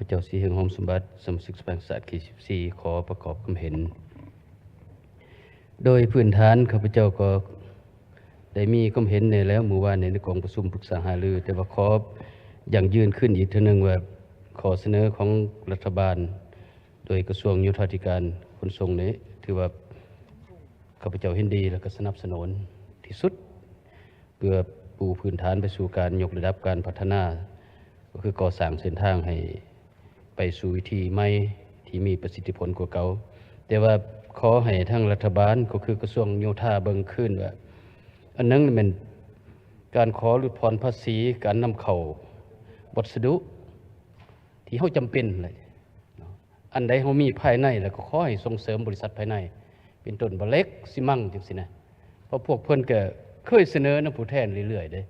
ເຈົ້າສີເຮືອງ ຫອມສົມບັດ ສະມາຊິກສະພາແຫ່ງຊາດເຂດສິບສີ່ ຂໍປະກອບຄຳເຫັນ. ໂດຍພື້ນຖານ ຂ້າພະເຈົ້າກໍໄດ້ມີຄວາມເຫັນແດ່ແລ້ວ ມື້ວານໃນກອງປະຊຸມປຶກສາຫາລື, ແຕ່ວ່າຂໍຢັ້ງຢືນຄືນອີກເທື່ອໜຶ່ງວ່າ ຂໍ້ສະເໜີຂອງລັດຖະບານ ໂດຍກະຊວງໂຍທາທິການຂົນສົ່ງນີ້ ຖືວ່າຂ້າພະເຈົ້າເຫັນດີ ແລະ ກໍສະໜັບສະໜູນທີ່ສຸດ ເພື່ອປູພື້ນຖານໄປສູ່ການຍົກລະດັບການພັດທະນາ ກໍຄືກໍ່ສ້າງເສັ້ນທາງໃຫ້ໄປສູ່ວິທີໃໝ່ທີ່ມີປະສິດທິຜົນກວ່າເກົ່າ. ແຕ່ວ່າຂໍໃຫ້ທາງລັດຖະບານ ກໍຄືກະຊວງໂຍທາເບິ່ງຄືນວ່າ ອັນໜຶ່ງແມ່ນການຂໍຫຼຸດຜ່ອນພາສີການນຳເຂົ້າວັດສະດຸທີ່ເຮົາຈຳເປັນແຫຼະ. ອັນໃດເຮົາມີພາຍໃນ ແລ້ວກໍຂໍໃຫ້ສົ່ງເສີມບໍລິສັດພາຍໃນ ເປັນຕົ້ນວ່າເຫຼັກ, ຊີມັງ ຈັ່ງຊີ້ນະ. ເພາະພວກເພິ່ນກໍເຄີຍສະເໜີນຳຜູ້ແທນເລື້ອຍໆເດ້.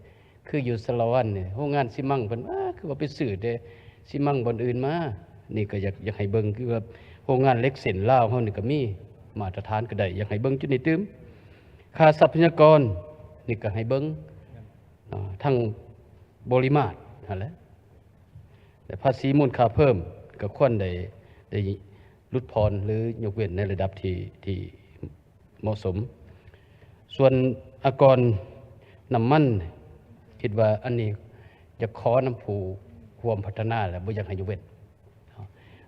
ຄືຢູ່ສາລະວັນນີ້ ໂຮງງານຊີມັງເພິ່ນວ່າ ຄືວ່າໄປຊື້ແຕ່ຊີມັງບ່ອນອື່ນມາ. ນີ້ກໍຢາກ ຢາກໃຫ້ເບິ່ງ ຄືວ່າໂຮງງານເຫຼັກເສັ້ນລາວເຮົານີ້ກໍມີມາດຕະຖານກໍໄດ້. ຢາກໃຫ້ເບິ່ງຈຸດນີ້ຕື່ມ. ຄ່າຊັບພະຍາກອນນີ້ກໍໃຫ້ເບິ່ງ ເນາະ ທັງບໍລິມາດຫັ້ນແຫຼະ. ແລະ ພາສີມູນຄ່າເພີ່ມກໍຄວນໄດ້ ໄດ້ຫຼຸດຜ່ອນ ຫຼື ຍົກເວັ້ນໃນລະດັບທີ່ ທີ່ເໝາະສົມ. ສ່ວນອາກອນນ້ຳມັນ ຄິດວ່າອັນນີ້ຈະຂໍນຳຜູ້ຮ່ວມພັດທະນາ ແລະ ບໍ່ຢາກໃຫ້ຍົກເວັ້ນ.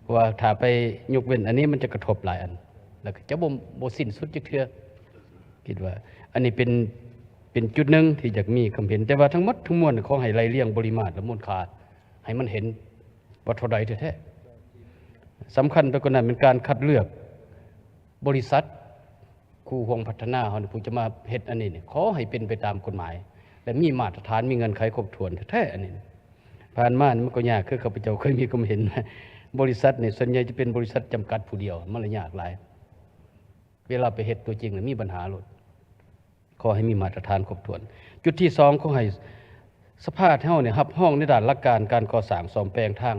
ເພາະວ່າຖ້າໄປຍົກເວັ້ນອັນນີ້ ມັນຈະກະທົບຫຼາຍອັນ ແລ້ວກໍຈະບໍ່ ບໍ່ສິ້ນສຸດຈັກເທື່ອ. ຄິດວ່າອັນນີ້ເປັນ ເປັນຈຸດໜຶ່ງທີ່ຢາກມີຄຳເຫັນ, ແຕ່ວ່າທັງໝົດທັງມວນ ຂໍໃຫ້ໄລ່ລຽງບໍລິມາດ ແລະ ມູນຄ່າໃຫ້ມັນເຫັນວ່າເທົ່າໃດແທ້ໆ. ສຳຄັນໄປກວ່ານັ້ນ ແມ່ນການຄັດເລືອກບໍລິສັດ ຄູ່ຮ່ວມພັດທະນາເຮົານີ້ ຜູ້ຈະມາເຮັດອັນນີ້ນີ້ ຂໍໃຫ້ເປັນໄປຕາມກົດໝາຍ ແລະ ມີມາດຕະຖານ ມີເງື່ອນໄຂຄົບຖ້ວນແທ້ໆ. ອັນນີ້ ຜ່ານມານີ້ມັນກໍຍາກ ຄືຂ້າພະເຈົ້າເຄີຍມີຄວາມເຫັນ ບໍລິສັດນີ້ ສ່ວນໃຫຍ່ຈະເປັນບໍລິສັດຈຳກັດຜູ້ດຽວ ມັນລະຍາກຫຼາຍ. ເວລາໄປເຮັດຕົວຈິງລະມີບັນຫາໂລດ. ຂໍໃຫ້ມີມາດຕະຖານຄົບຖ້ວນ. ຈຸດທີສອງ ຂໍໃຫ້ສະພາເຮົານີ້ ຮັບຮອງໃນດ້ານຫຼັກການການກໍ່ສ້າງສ້ອມແປງທາງ,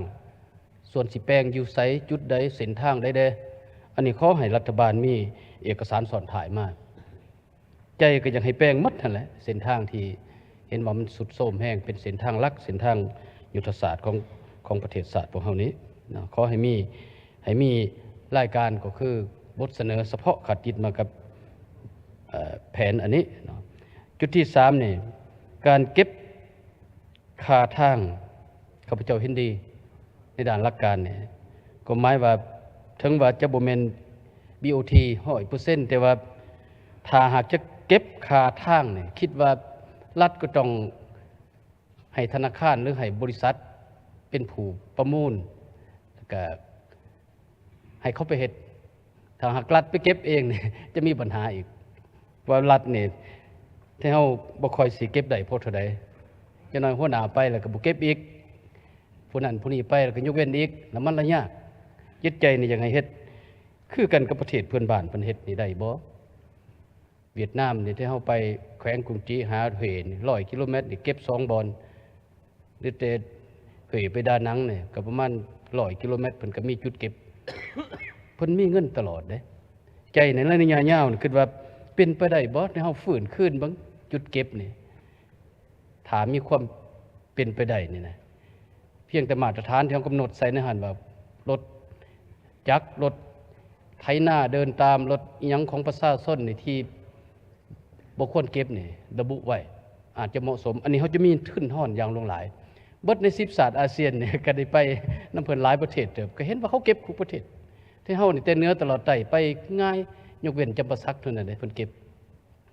ສ່ວນຊິແປງຢູ່ໃສ, ຈຸດໃດ, ເສັ້ນທາງໃດແດ່, ອັນນີ້ຂໍໃຫ້ລັດຖະບານມີເອກະສານຊ້ອນທ້າຍມາ. ໃຈກໍຢາກໃຫ້ແປງໝົດຫັ້ນແຫຼະ ເສັ້ນທາງທີ່ເຫັນວ່າມັນຊຸດໂຊມແຮງ, ເປັນເສັ້ນທາງຫຼັກ, ເສັ້ນທາງຍຸດທະສາດຂອງ ຂອງປະເທດຊາດພວກເຮົານີ້ເນາະ. ຂໍໃຫ້ມີ ໃຫ້ມີລາຍການ ກໍຄືບົດສະເໜີສະເພາະ ຂັດຕິດມາກັບ ເອີ ແຜນອັນນີ້ເນາະ. ຈຸດທີສາມນີ້ ການເກັບຄ່າທາງ ຂ້າພະເຈົ້າເຫັນດີໃນດ້ານຫຼັກການນີ້ ກໍໝາຍວ່າ ເຖິງວ່າຈະບໍ່ແມ່ນ ບີໂອທີ ຮ້ອຍເປີເຊັນ ແຕ່ວ່າຖ້າຫາກຈະເກັບຄ່າທາງນີ້ ຄິດວ່າລັດກໍຕ້ອງ ໃຫ້ທະນາຄານ ຫຼື ໃຫ້ບໍລິສັດເປັນຜູ້ປະມູນ ແລ້ວກະໃຫ້ເຂົາໄປເຮັດ. ຖ້າຫາກລັດໄປເກັບເອງນີ້ ຈະມີບັນຫາອີກ ວ່າລັດນີ້ ແທ້ເຮົາບໍ່ຄ່ອຍຊິເກັບໄດ້ພໍເທົ່າໃດ, ຈັກໜ້ອຍຫົວໜ້າໄປແລ້ວກໍບໍ່ເກັບອີກ, ຜູ້ນັ້ນຜູ້ນີ້ໄປແລ້ວກໍຍົກເວັ້ນອີກ, ແລ້ວມັນລະຍາກ. ຈິດໃຈນີ້ຢາກໃຫ້ເຮັດຄືກັນກັບປະເທດເພື່ອນບ້ານເພິ່ນເຮັດນີ້ໄດ້ບໍ່? ຫວຽດນາມນີ້ ທີ່ເຮົາໄປແຂວງກຸງຈີຫາເຫນີ້ ຮ້ອຍກິໂລແມັດນີ້ເກັບສອງບ່ອນ, ຫຼືແຕ່ເຫໄປດານັງນີ້ກໍປະມານຮ້ອຍກິໂລແມັດ ເພິ່ນກໍມີຈຸດເກັບ. ເພິ່ນມີເງິນຕະຫຼອດເດ້. ໃຈໃນໄລຍະຍາວນີ້ຄິດວ່າເປັນໄປໄດ້ບໍ່ ທີ່ເຮົາຟື້ນຄືນເບິ່ງຈຸດເກັບນີ້? ຖ້າມີຄວາມເປັນໄປໄດ້ນີ້ນະ ພຽງແຕ່ມາດຕະຖານທີ່ເຮົາກຳນົດໃສ່ໃນຫັ້ນວ່າ ລົດຈັກ, ລົດໄຖນາເດີນຕາມ, ລົດອີ່ຫຍັງຂອງປະຊາຊົນນີ້ທີ່ບໍ່ຄວນເກັບນີ້ ລະບຸໄວ້ອາດຈະເໝາະສົມ. ອັນນີ້ເຮົາຈະມີທຶນຮອນຢ່າງຫຼວງຫຼາຍ. ເບິດໃນສິບຊາດອາຊຽນນີ້ ກໍໄດ້ໄປນຳເພິ່ນຫຼາຍປະເທດເຕີບ, ກໍເຫັນວ່າເຂົາເກັບທຸກປະເທດ. ແຕ່ເຮົານີ້ແຕ່ເໜືອຕະຫຼອດໃຕ້ໄປງ່າຍ, ຍົກເວັ້ນຈຳປາສັກເທົ່ານັ້ນເດ້ ເພິ່ນເກັບ.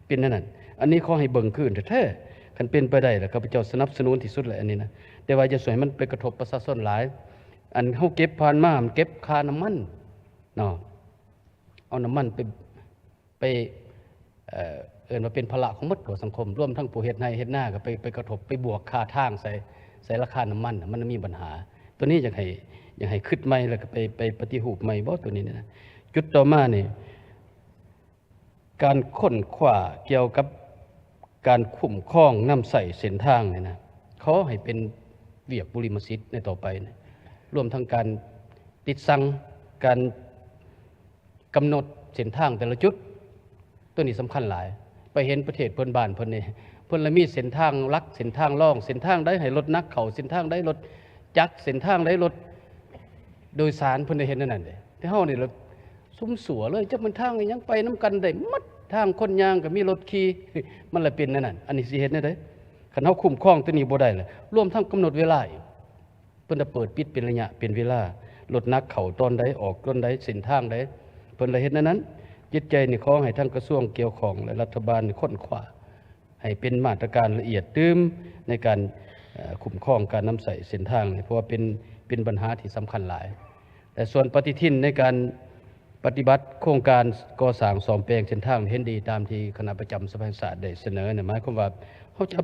ເປັນແນວນັ້ນ. ອັນນີ້ຂໍໃຫ້ເບິ່ງຄືນແທ້ໆ ຄັນເປັນໄປໄດ້ແລ້ວ ຂ້າພະເຈົ້າສະໜັບສະໜູນທີ່ສຸດແຫຼະ ອັນນີ້ນະ. ແຕ່ວ່າຢ່າຊ່ວຍໃຫ້ມັນໄປກະທົບປະຊາຊົນຫຼາຍ. ອັນເຮົາເກັບຜ່ານມາ ເກັບຄ່ານ້ຳມັນເນາະ, ເອົານ້ຳມັນໄປ ໄປ ເອີ ເອີ້ນວ່າເປັນພາລະຂອງໝົດຕົວສັງຄົມ, ລວມທັງຜູ້ເຮັດໄຮ່ເຮັດນາກໍໄປ ໄປກະທົບ ໄປບວກຄ່າທາງໃສ່ ໃສ່ລາຄານ້ຳມັນນະ, ມັນມີບັນຫາ. ຕົວນີ້ຢາກໃຫ້ ຢາກໃຫ້ຄິດໃໝ່ ແລ້ວກໍໄປ ໄປປະຕິຮູບໃໝ່ບໍ ຕົວນີ້ນະ. ຈຸດຕໍ່ມານີ້ ການຄົ້ນຄວ້າກ່ຽວກັບການຄຸ້ມຄອງນຳໃຊ້ເສັ້ນທາງນີ້ນະ ຂໍໃຫ້ເປັນວຽກບຸລິມະສິດໃນຕໍ່ໄປນະ, ລວມທັງການຕິດສັ່ງ, ການກຳນົດເສັ້ນທາງແຕ່ລະຈຸດ. ຕົວນີ້ສຳຄັນຫຼາຍ. ໄປເຫັນປະເທດເພື່ອນບ້ານເພິ່ນນີ້ ເພິ່ນລະມີເສັ້ນທາງຫຼັກ, ເສັ້ນທາງລອງ, ເສັ້ນທາງໃດໃຫ້ລົດໜັກເຂົ້າ, ເສັ້ນທາງໃດລົດຈັກ, ເສັ້ນທາງໃດລົດ ໂດຍສານເພິ່ນໄດ້ເຮັດແນວນັ້ນເດ້ ແຕ່ເຮົານີ້ລະສຸມຊົ່ວເລີຍ ຈັກມັນທາງອີ່ຫຍັງ ໄປນຳກັນໄດ້ໝົດ ທາງຄົນຍ່າງກໍມີ ລົດຂີ່ ມັນລະເປັນແນວນັ້ນ. ອັນນີ້ຊິເຮັດແນວໃດ? ຄັນເຮົາຄຸ້ມຄອງຕົວນີ້ບໍ່ໄດ້ລະ ລວມທັງກຳນົດເວລາອີກ ເພິ່ນລະເປີດປິດເປັນໄລຍະ ເປັນເວລາ ລົດໜັກເຂົ້າຕອນໃດ ອອກຕອນໃດ ເສັ້ນທາງໃດ ເພິ່ນລະເຮັດແນວນັ້ນ. ຈິດໃຈນີ້ຂໍໃຫ້ທາງກະຊວງກ່ຽວຂ້ອງ ແລະລັດຖະບານນີ້ຄົ້ນຄວ້າ ໃຫ້ເປັນມາດຕະການລະອຽດຕື່ມໃນການ ເອີ່ ຄຸ້ມຄອງການນຳໃຊ້ເສັ້ນທາງນີ້ ເພາະວ່າເປັນ ເປັນບັນຫາທີ່ສຳຄັນຫຼາຍ. ແລະສ່ວນປະຕິທິນໃນການປະຕິບັດໂຄງການກໍ່ສ້າງສ້ອມແປງເສັ້ນທາງ ເຫັນດີຕາມທີ່ຄະນະປະຈຳສະພາແຫ່ງຊາດໄດ້ສະເໜີນັ້ນ ໝາຍຄວາມວ່າເຮົາຈະ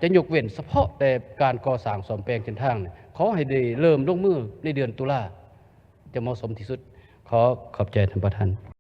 ຈະຍົກເວັ້ນສະເພາະແຕ່ການກໍ່ສ້າງສ້ອມແປງເສັ້ນທາງນີ້ ຂໍໃຫ້ໄດ້ເລີ່ມລົງມືໃນເດືອນຕຸລາ ຈະເໝາະສົມທີ່ສຸດ. ຂໍຂອບໃຈທ່ານປະທານ.